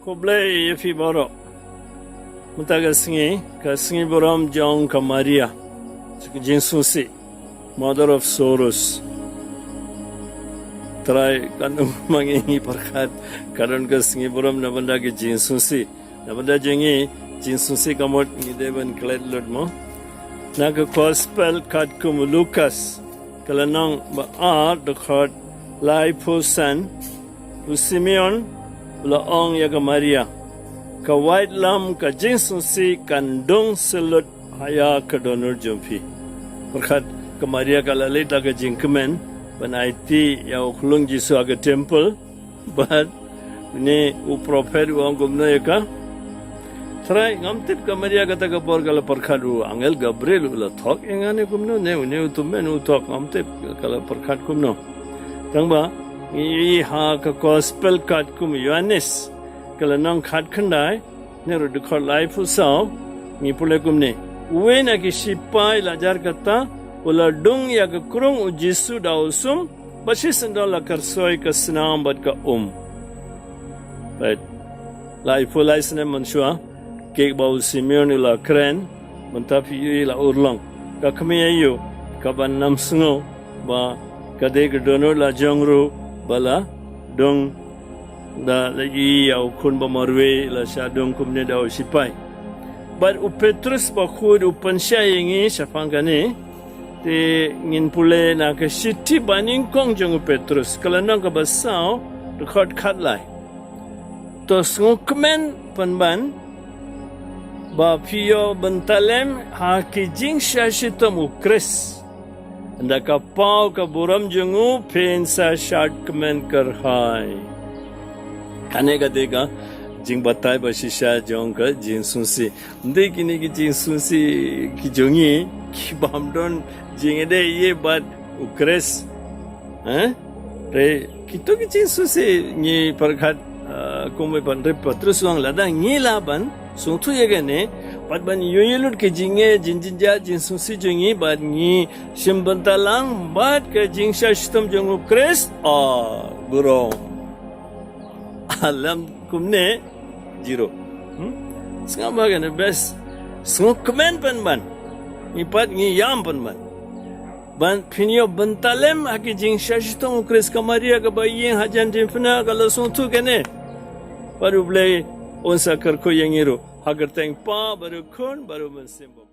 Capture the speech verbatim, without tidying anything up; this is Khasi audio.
Khublei ïa phi baroh. Mynta ka sngi, ka sngi burom jong ka Maria, ka jingsngewsih, Mother of Sorrows. Trai, kan ym ma ngi ngi pyrkhat ka don ka sngi burom na bynta ka jingsngewsih. Na bynta jong ngi, jingsngewsih ka mut ngi dei ban klet lut mo. Na ka Gospel katkum u Lukas, ka lynnong ba ar, dkhot laiphew san, u Simeon u la ong ïa ka Maria, ka waitlam ka jingsngewsih kan dung syndon ha ïa ka dohnud jong phi. Pyrkhat, ka Maria ka la leit da ka jingkmen ban aiti ïa u khlung Jisu ha ka temple. Bad une u prophet u ong kumno ïa ka? Trai, ngam tip ka Maria kata ka por ka la pyrkhat u angel Gabriel u la thok ïa nga ne kumno, ne une u tymmen u thok, ngam tip ka la pyrkhat kumno. Tang ba ngi ïohi ha ka Gospel katkum u Ïoannis, ka lynnong khatkhyndai, ne ruh dkhot laiphew saw, ngi pule kumne: Uwei na ki shipai la jar kata, u la dung ïa ka krung u Jisu da u sum, bad shisyndon la kyrsoi ka snam bad ka um. Bad laiphew lai snem mynshuwa, kaba u Simeon u la kren, mynta phi ïohi la urlong. Ka kmie aïu kaban ym sngew ba ka dei ka dohnud la jong ruh ba la dung, da la ïohi ïa u khun ba marwei la shah dung kumne da u shipai. Bad u Petrus bakhuid u pynshai ïa ngi shaphang kane. Te ngin pule na ka shithi banyngkong jong u Petrus, ka lynnong kaba saw, dkhot khatlai: To sngewkmen pynban ba phi ïoh bynta lem ha ki jingshah shitom u Khrist, ynda ka paw ka burom jong u phin sa shad kmen kyrhai. Kane ka dei ka jingbatai ba shisha jong ka jingsngewsih. Ym dei kine ki jingsngewsih ki jong ngi, ki bym don jingïadei ïa bad u Khrist. Eh? Te kito ki jingsngewsih ngi pyrkhat, ah, kumba ban rep Petrus u ong, lada ngi lah ban sngewthuh ïa kane, bad ban ïohi lut ki jingeh, jing, jingjia, jingsngewsih jong ngi, bad ngi shim bynta lang bad ka jingshah shitom jong u Khrist, ah, burom. Alam kumne, zero. Hmm? Sngap ba kane best. Sngewkmen pynban. Ngi pat ngi ïam pynban. Ban phin ïoh bynta lem ha ki jingshah shitom u Khrist. Ka Maria kaba ïeng hajan jingpynah ka la sngewthuh kane. Bad U Blei un sa kyrkhu ïa ngi ruh. Ha ka kyrteng Pa bad u Khun bad u Mynsiem Bakhuid.